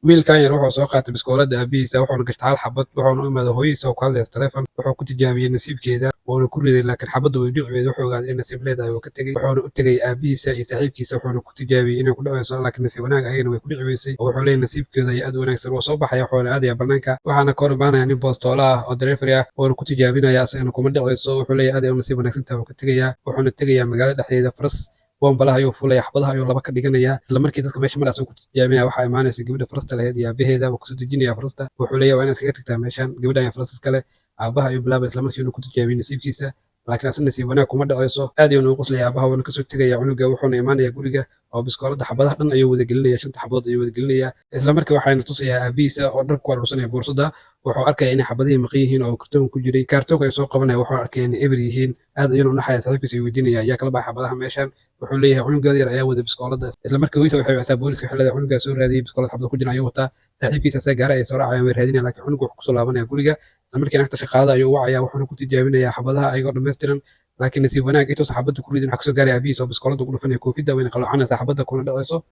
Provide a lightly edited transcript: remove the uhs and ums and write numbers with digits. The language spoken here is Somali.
Wiilkan yar wuxuu soo qaatay biskoolada aabihiisa, wuxuuna gashtay hal xabad, wuxuuna u imaaday hooyadiisa oo ku hadlaysa taleefon. Wuxuu ku tijaabiyey nasiibkeeda, wuuna ku riday, laakiin xabaddu way dhici weyday. Wuxuu ogaaday in nasiib leedahay, wuu ka tegey. Wuxuuna u tegey aabihiisa iyo saaxiibkiisa, wuxuuna ku tijaabiyey inay ku dhacayso, laakiin nasiib wanaag ayagana way ku dhici weysay, oo wuxuu leeyahay nasiibkeeda ayaa aad u wanaagsan. Wuu soo baxaya, wuxuuna aadaya banaanka. Waxaana ka hor imaanaya nin boostoola ah oo delivery ah, wuuna ku tijaabinaya, asagana kuma dhacayso. Wuxuu leeyahay aad ay u nasiib wanaagsan tahay. Wuu ka tegayaa, wuxuuna tegayaa magaalada dhexdeeda. Faras bombalaha ayuu fuulaya, xabadaha ayuu laba ka dhiganaya. Isla markii dadka meesha maraysa ku tijaabinaya. Waxaa imaanaysa gabadha farasta lahayd iyo aabaheeda. Wuu kusoo dejinaya farasta. Wuxuu leeyahay waa inaad kaga tagtaa meeshan, gabadha ayaa farasta iskale. Aabaha ayuu bilaabay isla markii inuu ku tijaabiyo nasiibkiisa, laakiin asna nasiib wanaag kuma dhacayso. Aad ayuu ugu qoslaya aabaha, wuuna kasoo tegaya cunuga, wuxuuna imaanaya guriga oo biskoolada xabadaha dhan ayuu wada gelinaya, shanta xabadood ayuu wada gelinaya. Isla markii waxayna tusayaa aabihiisa oo dharka ku aruursanaya boorsada. Wuxuu arkaya inay xabadihii maqan yihiin oo kartoon ku jiray. Kartoonka ayuu soo qabanaya, wuxuu arkaya inay eber yihiin. Aad ayuuna u naxaya. Saaxiibkiisa ayuu weydiinaya yaa kala baxay xabadaha meeshan. Wuxuu leeyahay cunugeeda yar ayaa wada biskoolada. Isla markii hooyada waxay wacsaa booliska. Waxay leedahay cunugaa soo raadiyey, biskoolada xabada ku jira ayuu wataa. Saaxiibkiisa asaga gaari ay soo raacayaan, way raadinayaan, laakiin cunugu wuxuu kusoo laabanaya guriga. Isla markii naagta shaqaalada ayuu u wacaya, wuxuuna ku tijaabinayaa xabadaha ayagoo dhammaystiran, laakiin nasiib wanaag intuusan xabadda ku ridin waxaa kasoo gaaraya aabihiis oo biskoolada ugu dhufanaya koofidda, wayna qaloocanaysaa xabadda kuna dhacayso.